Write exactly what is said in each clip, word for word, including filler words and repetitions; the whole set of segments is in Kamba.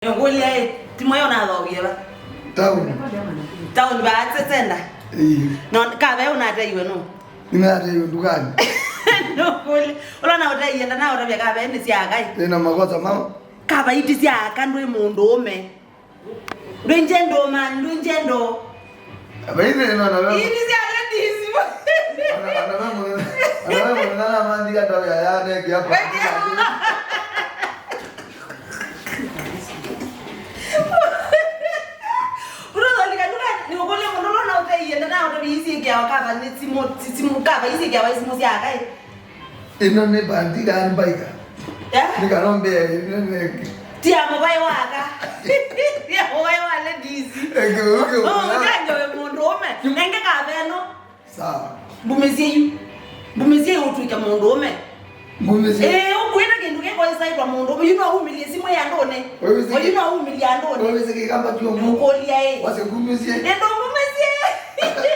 Nĩũkũlya ĩ, timu ĩyo ũnathowie va? Town. Town va Arts Center? Ĩĩ. No, kava ĩ ũnateiwe nũ? Nĩnateiwe ndukanĩ. Nũkũlya. Ũla naũteie ndanaũtavya kava ĩ nĩ sya aka ĩ? Ĩna makosa mao. Kava iti sya aka, ndwĩ mũndũũme. Ndwĩ ngyendo, man, ndwĩ ngyendo. Abaithe ĩno na wewe. Iti sya ladies. Ana, ana wewe mwana, ana wewe mwana na manzi hata ya ya neke hapa. Ũrotholika nduka, nĩũkũlya mũndũ ũla naũteie ndanaũtavya isyĩkĩawa kava nĩ simũ, simũ kava isyĩkĩawa isimũ sya aka ĩ? Ĩno nĩ bandika nĩ baika. Yeah. Nĩ kana mbee, ĩno nĩ ti ya mũvaĩ wa aka. Ti ya mũvaĩ wa ladies. Eke, eke, no, ũkanya we mũndũũme. Nenge kava ĩno. Sawa. Mbumĩsye yu. Mbumĩsye yu ũtw'ĩke mũndũũme. Mbumĩsye. Ĩĩ, ũkwĩta kĩndũ kĩkoĩsaĩtwa mũndũũme. Yu no umĩlye simũ ya ndũne. Wewe yu no umĩlye andũne. Wewe kĩkamba kĩomo. Nũkũlya ĩ. Wase mbumĩsye. Ĩ, ndũmbumĩsye.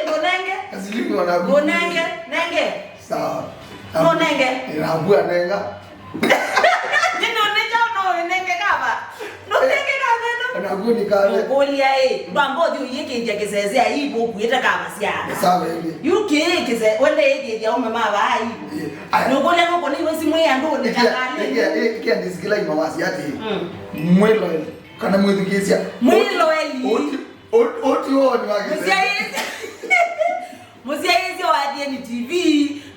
Ndũnenge. Asilimia wana. Ndũnenge. Nenge. Sawa. No nenge. Nĩnakua nenga. Nĩno nĩkyo no nenge kava. No nenge kava no. Nakuo nĩ kava. Nũkũlya ĩ, ndwamba ũthi ũyĩkĩthya kĩsesea ĩ ũkuĩte kava sya. Sawa ĩndĩ. Yu kĩ kĩse, wende ĩkĩthya ũme mava ai. Ĩĩ. Aya. Nũkũlya nũkũ nĩ iwe simũ ya ndũne. Ikia, ikia, ikia disclaimer wasi ati. Mm. Mwĩloeli. Kana mwĩthukĩĩsya. Mwĩloeli. Oti, oti, oti woni wa kĩsesea. Mũsyaĩĩsya. Mũsyaĩĩsya wa Athiani T V,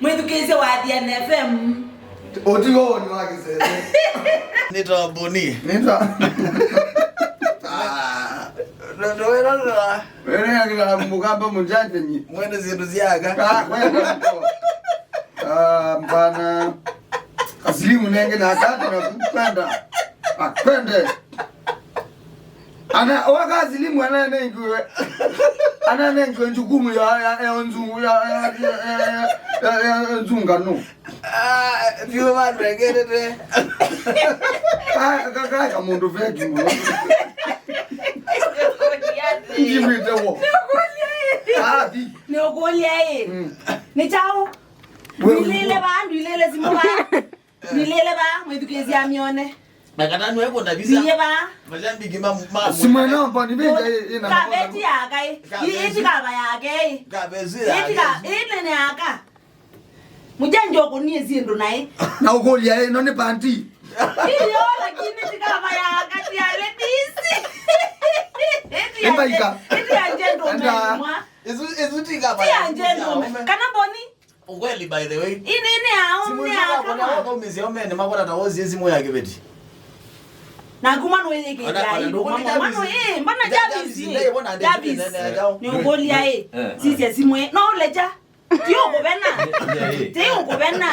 mwĩthukĩĩsya wa Athiani F M. Ũtigo woni wa kĩsese. Nĩtawa Boni. Nĩta. Ah, ndo, ndo, ndo, ndo. Wene akila mukamba mujanje ni. Mwene zindu ziaga. Ah, kwenda mko. Ah, mbana. Asilimu nenge na akati na kupenda. Akwende. Ana, wakasilimu ananengiwe, ananengiwe jukumu ya, ya, ya nzungu, ya, ya nzungano. Ah, ndiwe vandu engerete. Ah, kaka kamundu veki muno. Ndimite wo. Ah, di. Nĩũkũlya ĩ. Mm. Nĩ kyaũ? Ndwĩlĩle va, ndwĩlĩle simũ va. Ndwĩlĩle va, mwĩthukĩĩsya amyone. Na katanu eko ndavisa. Ndiye va. Mashabiki ma, ma. Simwene ombo ni vĩnja ĩ, ĩ na kaveti yake. Ĩ, ĩti kava yake. Kaveti yake. Ĩti ka, ĩ nene aka. Mujanja ũkũnie syĩndũ naĩ. Na ũkũlya ĩ, no nĩ panty. Iyo, lakini ti kava ya kati ya ladies. Ĩti ya nje-, ĩti ya gentleman mwa. Isu, isu ti kava ya gentleman. Kana Boni? Ukweli, by the way. Ini, ini ao, simu ni isu akama. Wakona wako misi omene makona ta wosi simu ya kibeti. Na kuma no yeke ya. Ona, ona, ndukuni mama, Jarvis. Mano, eh, mbona Jarvis, Jarvis, eh? Ndio, bona Jarvis. Ndio, ndio. Nĩũkũlya ĩ. Eh. Sisi simu ĩ. No lecha. Ti ũkũvena. Eh, eh. Ti ũkũvena.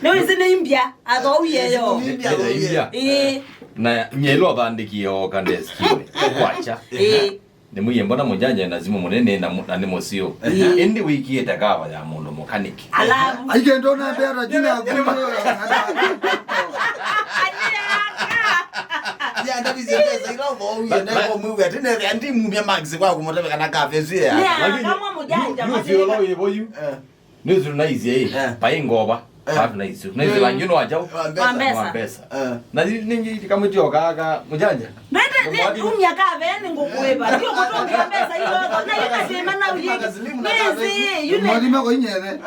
Nĩ wĩsĩ nĩ imbya, atho uyeyo. Nĩ imbya, nĩ imbya. Eh. Na nyelo thandiki yo kandesikiwe. Kwacha. Eh. Nĩmwĩie mbona Mũjanja ena simũ mũnene na mũ-, na nĩ mũseo. Ĩĩ. Ĩndĩ wĩkĩĩte kava ya mũndũ mũkanĩke. Alafu. Aike ndona mbea na jina ya kũmũ. Ya ndabi cia pesa ila ũthoowie, na kwa mwĩw'a atĩ nethĩa ndimumya Max kwa kũmũtavya kana kava ĩsu ya. Nĩ lakini kama Mũjanja yu, yu, yu, yu, yu, yu, yu, yu. Eh. Nĩsĩ naisye ĩ, eh, paĩ ngova, eh, pafu naisye. Naisye, mm, langi no ajaũ? Wa mbesa. Wa mbesa. Wa mbesa. Eh. Na yu nĩngi kamwĩtio kaka Mũjanja. Ndwete nĩ umya kaveni ngũkũĩva. Ndio kũtũngĩa mbesa ilo. Na yu nasema na uye. Nĩsĩ, yu nĩ. Mwathima kwa inyethe.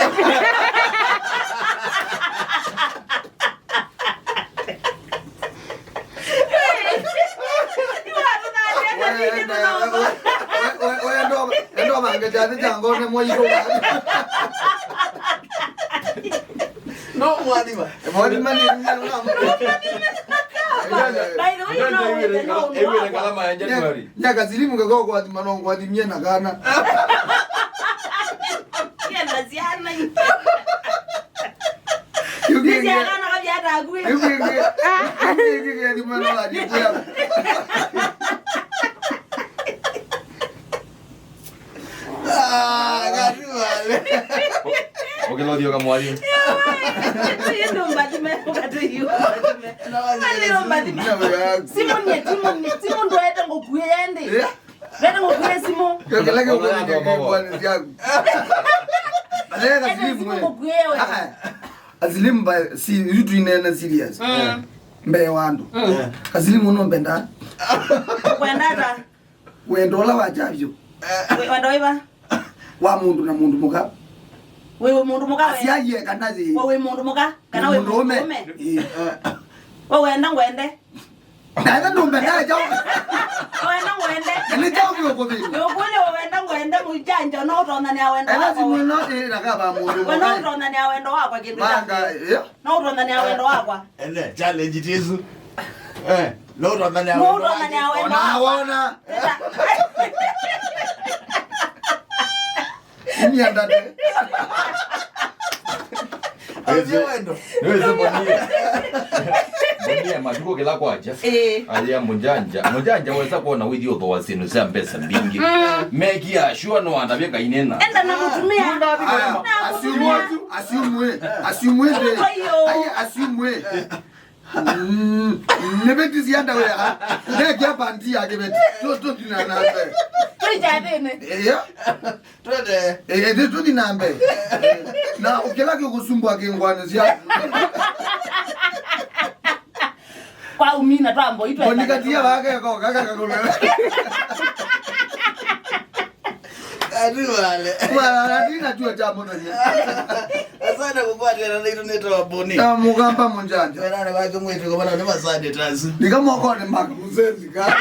Endo bange kyani kya ngone mwaitũ. No mwathima. Mwathima ni mwana. By the way, you know, you know, ewire kalama ya January. Nya kasilimu kako kwathima no kwathimie na kana. Yenda ziana. Nĩsyakana kavyata akue. Ũkĩlothio kamwari. Ĩndũ mbathime, ũkatũiũ mbathime. Simũ nye, simũ nye, simũ ndwaete ngũkuĩe ndĩ. Vena ngũkuĩe simũ. Kĩla kĩũkũnĩkĩa kĩkwani kyaku. Atheka simũ ngũkuĩe we. Ah, ah. Asilimu mba, si, yu tuinena serious. Mm. Mbee wa andũ. Mm. Asilimu no mbenda. Kwenda ata? Wendo ũla wa kyavyo. Wĩ-, wendo wĩva? Wa mũndũ na mũndũ mũka. Wĩ mũndũ mũka we? Asyaie kana yĩ. We wĩ mũndũ mũka? Kana wĩ mũndũ ũme? Mũndũ ũme? Ĩĩ. We wenda ngwende? Naitha ndũmbe nae kyaũ. Wenda ngwende? Nĩ kyaũ kĩũkũthĩna? Nĩũkũlya wenda ngwende mũjanja, no ũtonanĩa wendo wakwa. Ela simu ĩno ĩrakava mũndũ. We no ũtonanĩa wendo wakwa kĩndũ kya. Manga, ĩyo. No ũtonanĩa wendo wakwa. Ene, challenge tisu. Eh, no ũtonanĩa wendo wakwa. No ũtonanĩa wendo wakwa. Ona wona. Niendate. Azio wendo. Nĩwĩsĩ Bonie. Bonie matukũ kĩla kwakya. Ĩĩ. Alĩa mũjanja. Mũjanja wesa kwona wĩthi ũthooa syĩndũ sya mbesa mbingĩ. Mm. Mekia sure no andavye kainena. Enda na mũtumĩa. Aya, asiumwe, asiumwe, asiumwe. Kwa hiyo. Ai, asiumwe. Mm, nĩ veti sianda wĩa. Nekia pandi ya kĩveti. Tu, tu, tu, na, na, na. Tũi kyathĩnĩ. Ĩya. Twende. Eh, eh, tu, tu, tu, na mbee. Na ũkĩla kĩkũsumbwa kĩngwanĩ sya. Kwa umina twambo itwe. Bonikatia wake ko, kaka kakũlele. Ati wale. Wala, ati na chuo cha moto nye. Asante kukwatĩana naitũ nĩ Tobuni. Na mũgamba mũnjanja. Wenane wake mwĩtu kwa bana nĩ masande tasu. Nikamokonĩ maku mzee zika.